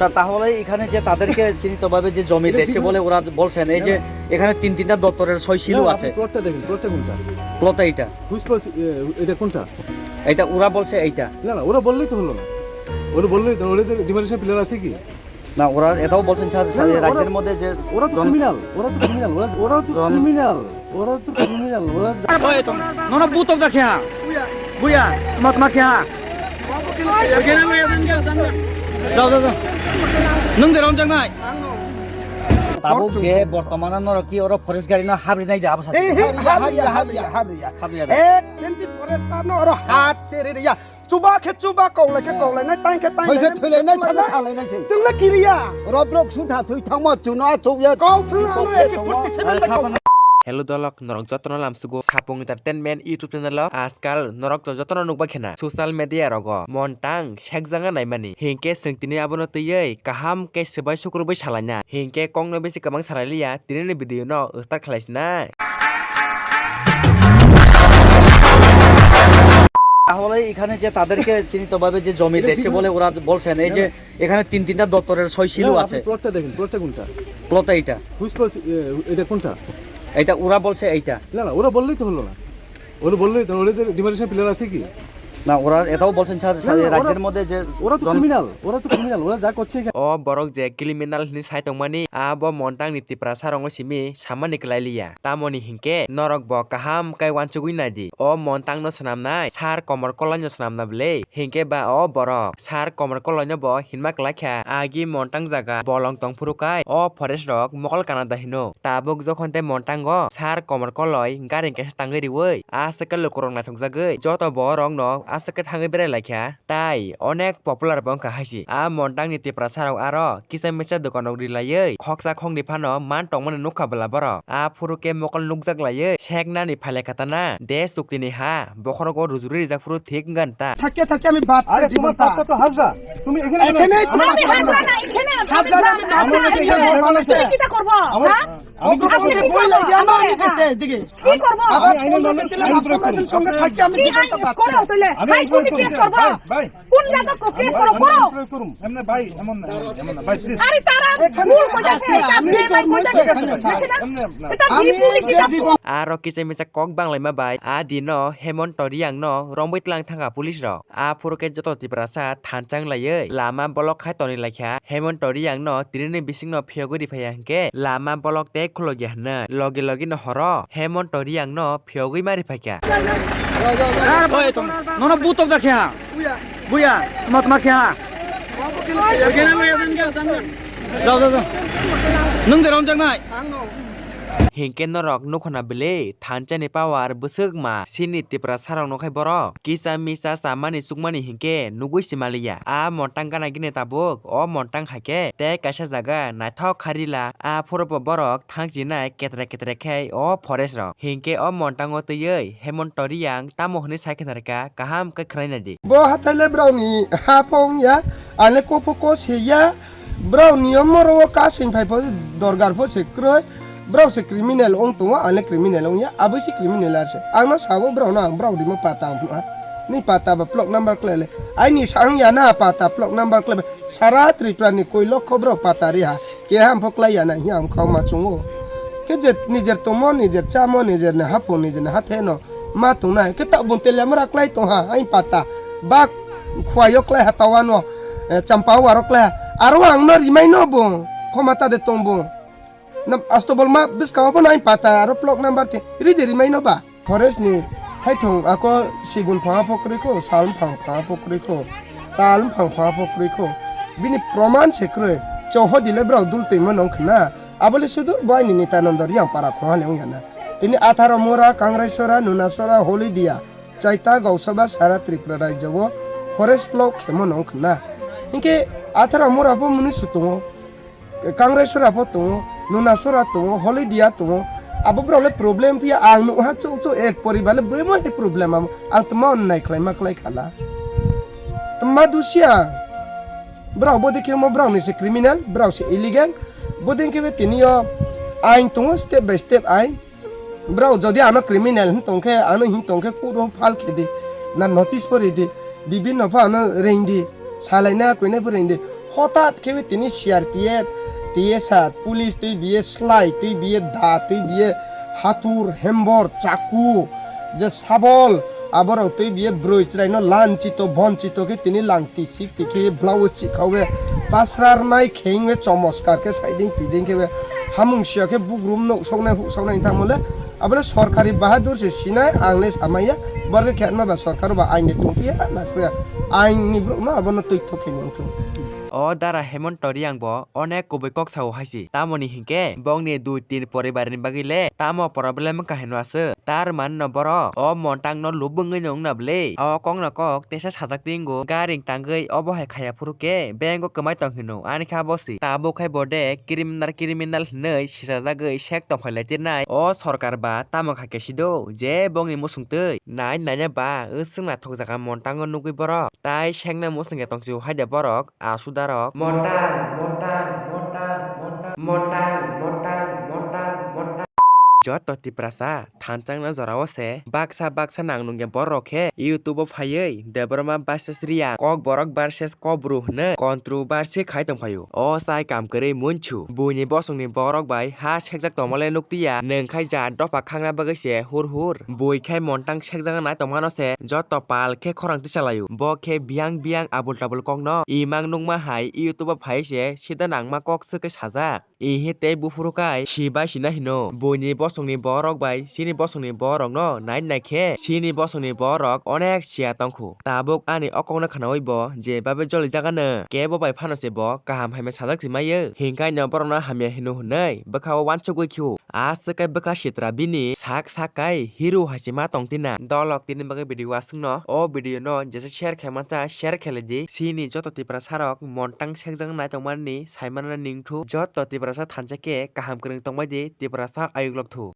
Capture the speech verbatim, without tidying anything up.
তা-, তাহলে এখানে যে তাদেরকে চিহ্নিতভাবে যে জমি এটা দেশে বিভিন্ন বলে ওরা বলছেন, এই যে না, না। এখানে তিন তিনটা দপ্তরের ছয় সিলো না, না, আছে। আপনি প্লটটা দেখেন, প্লটটা কোনটা? প্লটটা এইটা। হুইচ প্লট, এ, এটা কোনটা? এটা ওরা বলছে এইটা। না, না, ওরা বললেই তো হলো না। ওরা বললেই তো, ওদের ডিমার্কেশন পিলার আছে কি? না, ওরা এটাও বলছেন স্যার, না, স্যার, না, এই ওরা, রাজ্যের মধ্যে যে ওরা তো জন- ক্রিমিনাল, ওরা তো ক্রিমিনাল, ওরা, ওরা তো জন- ক্রিমিনাল, ওরা তো ক্রিমিনাল, ওরা যা- Oi, tong, nono butok da kya? Buya, toma, toma kya? Jao, jao, jao. Nwng de romjak nai? Tabuk je bortomano norok ki oro forest gari no habri nai de abo sa. Ei, hei, habri ya, habri ya, habri ya, habri ya. Habri ya. Ek inchi forest no oro hat se re ya. Chuba khe chuba, koklai khe koklai nai, tai khe tai nai, thoi khe thoi lai nai, thoi khe thoi lai nai se. Chwng le kiriya. Robrok sung tha thoi thangma chuno a chuk ya. Kau phung ano eki forty seven bai kau. Hello dolok, norok jotono lamsugo Sapung Entertainment YouTube channel o. Ajkal norok to jotono nukba khena social media rogo Montang sekjanga naimani. Hinkhe chwng tini abono twiwi kaham khe swbai sukrubwi salaina. Hinkhe kokno bisi kwbang salai liya, tini ni video no start khlai sinai. তাহলে এখানে যে তাদেরকে চিহ্নিতভাবে যে জমি এটা দেশে বিভিন্ন বলে ওরা বলছেন, এই না, যে না। এখানে তিন তিনটা দপ্তরের ছয় সিলো না, না, আছে। আপনি প্লটটা দেখেন, প্লটটা কোনটা? প্লটটা এইটা। হুইচ প্লট, এ, এটা কোনটা? এটা ওরা বলছে এইটা। না, না, ওরা বললেই তো হলো না। ওরা বললেই তো, ওদের ডিমার্কেশন পিলার আছে কি? না, ওরা এটাও বলছেন স্যার, না, স্যার, না, এই ওরা, রাজ্যের মধ্যে যে ওরা তো জন- ক্রিমিনাল, ওরা তো ক্রিমিনাল, ওরা যা করছে এখানে। O borok je criminal hwnwi sai tongmani, abo Montang ni Tiprasa rokno simi samani kwlai liya. Tamoni hinkhe norok bo kaham khe uansugwi nai di. O Montang no swnamnai, sar Komor Koloi no swnamna bwle. Hinkhe ba o borok sar Komor Koloi no bo hinma kwlai kha. Agi Montang jaga bolong tong phuru kai o forest rok mokol kana da hino. Tabuk jokhon tei Montang o sar Komor Koloi gari kaisa tangwi riwi aswk khe lukurok naithokjagwi joto borok no aswk khe thangwi berai lai kha. Tai onek popular bo wngkha hai se. A Montang ni Tiprasa rok aro kisa misa dokan rok ri laiwi khoksa khokni phano man tongmani nukha bwla borok. A phuru khe mokol nukjak laiwi seknani phailai kha tana de chukti ni ha bokhorogo rujurwi rijak phuru thik wngkha ta. থাকতে থাকতে আমি বাঁচতে আরে তোমার জীবনটা। পাপ কত হাজরা? তুমি এখানে কেন এখানে এসেছো? আমি আমার হাজরা না, এখানে হাজরা না, আমি আমার মাথা এখানে এখানে বলবো না। তুমি কিটা করবো? আমার হ্যাঁ? আমি কি আপনি করবো? কি বই করবো? লাগে? আমার আমি হ্যাঁ। গেছে এদিকে। কি করবো? আবার আমি আইনের কোন নামে ব্যক্তি আইন প্রয়োগ করুন। সঙ্গে থাকতে আমি কি জীবনটা আইন বাঁচতে। করো তাহলে? আমি ভাই, আইন কোন প্রয়োগ কেস করুন। করবো? ভাই, ভাই। কোন জায়গা কো-, কেস করবো? আমি আইন প্রয়োগ করুন। এমনি ভাই, এমন না, এমন না। ভাই, প্লিজ। আরে তারা এখানে ভুল কইতাছে, আছে, এটা আমি ভুল জন্ম কইতাছে। থেকে গেছে। দেখে না? এমনি না। এটা আমি ভুল যে কইতাছে। জীবন Aro kisa misa kok banglaima bai a dino Hemant Riyang no romwi tlang thangkha police rok. A phuru khe joto Tiprasa thansa wng laiwi lama block khai tonwi lai kha. Hemant Riyang no tini ni bising no phiyogwi ri phaiya hinkhe lama block tei khulokya hwnwi logi logi no horo Hemant Riyang no phiyogwi ma ri phai kha. Oi, tong, nono butok da kya? Buya, toma, toma kya? Jao, jao, jao. Nwng de romjak nai? Hinkhe norok nukhuna bwle thansa ni power bwswk ma sini Tiprasa rok no khai borok kisa misa chamani chukmani hinkhe nugwi si maliya. A Montang gana gini tabuk o Montang hai khe tei kaisa jaga naithok kharila a phuru bo borok thang chinai ketre ketre khe o forest rok. Hinkhe o Montang o twiwi Hemant Riyang tamo hwnwi sai khe narwkha kaham khe khwlai nai di. Bo hathai le brao ni ha pho wng ya, ang le kok pho kos he ya. Brao niyom moro o kasing phai pho dorgar pho se kroi. Brao se criminal wng tongo, ang le criminal wng ya, abo se criminal ar se. Ang no sabo brao no ang brao rimo pata ang phunukha. Ni pata ba plot number klai le. Aini sa wng ya na pata plot number klai ba. Sara Tripura ni koi lokho brao pata ri ha. Keha ang pho klai ya na hiya ang khao ma chungo. Khe je nijer tomo, nijer chamo, nijer ni hapung, nijer ni hathe no. Ma tongnai, khe ta bung tele mara klai tong ha, ai pata. Bak khwai o klai ha tawa no, eh, champa o aro klai ha. Aro ang no rimai no bung, khoma ta de tong bung. Na, asto bol ma bwskang o bo no ai pata, aro plot number ti, ri de rimai no ba. Forest ni thaithung ako sigun phang pho kwrwi kho, sal phang phang pho kwrwi kho, tal phang phang pho kwrwi kho. Bini proman se kwrwi, choho dile brao dul twi ma nong khna. Abole sudur bo aini Nitanando Riyang para khonghale wng ya na. Tini Atharomura, Kangraisora, Nunasora, Holidia, Chaita, Gausaba, sara Tripura rajyo o forest block khemo no wng khna. Hinkhe Atharomura bo mwnwi su tongo, Kangraisora bo tongo, Nunasora tongo, Holidia tongo. Abo borok le problem phiya ang nukha chuk chuk ek poribar le bwrwi mo hai problem amo. Ang tma onnai khlaima klai khala. Tma dusia. Borok bo dikhe mo borok ni se criminal, borok se illegal. Bo dikhe be tini o ain tongo step by step ain. Borok jodi ano criminal hin tongkhe, ano hin tongkhe court o file khe di, na notice pori di, bibinno pha ano ring di, salaina koina pho ring di. Hothat khe tini C R P F, T S R, police twi biye slai, twi biye da, twi biye hatur, hembor, chaku, je sabol, aborok twi biye broi chwraino lanchito, bonchito khe tini lang tisik tikhe blouse chikhawe pasrarnai khengwe chomoskar khe saiding piding khe hamung siya khe bugrum nok soknai huk soknai tamo le. Abono sorkari bahadur se sinai, ang le samaya, borok khe khetma ba sorkar ba ain de tongphiya, na kuya. Ain ni borok no abono twi thok khe nang thung. O dara Hemant Toriang bo onek kubui kok sao hai se. Tamoni hinkhe bongni dui tin poribar ni bagwi le tamo problem wngkha hino aswk. Tar man no borok o montang no lubungwi no wngna bwle. O kok no kok tesa sajak tingo garing tangwi obo hai khaya phuru khe bank o kwmai tong hino. Ani kha bo se. Tabuk khai bo de criminal criminal hinwi sisajagwi sek tongphai lai tirnai. O sorkar ba tamo kha khe sido je bongni musung twi. Nai naina ba wswng naithok jaga montango nugwi borok. Tai sekna musung ya tongsi hai de borok, asudarok. Montang, montang, montang, montang, montang, montang, montang, montang. Joto Tiprasa thanchangna jorao se baksa baksa nang nungya borok khe YouTube o phaiwi Debbarma versus Reang, Kokborok versus Kobru hwnwi controversy khai tongphaio. O chai kam kwrwi munchu buini bosongni borok bai ha sekjak tongmale nuktiya, nwngkhai ja dopha khangna bagwi se hur hur. Bui khai montang sekjak nai tongmano se joto pal khe khorang tisalaio. Bo khe biyang biyang abul tabul kokno imang nukma hai YouTube o phai se sida nangma kok swkhe sajak. Ihi tei buphuru kai si bai sina hino. Buini bosongni borok bai chini bosongni borokno nai nai khe chini bosongni borok onek siya tongkhu. Tabuk ani o kokno khnaui bo je babe joli jagano kebo bai phano se bo kaham hamya sajak si maiyo. Hinkai no borokno hamya hino hwnwi bwkha o uansugwi khio. Aswk kai bwkha sitra bini sak sak kai hero hai se ma tong tina. Dolok tini bagwi video aswkno o video no jesa share khe mansa share khe lai di. Chini joto Tiprasa rok montang sekjak nai tongmani sai manna ningthu. Joto Tiprasa thansa khe kaham kwrwng tongbai di, Tiprasa ayuk lok thu.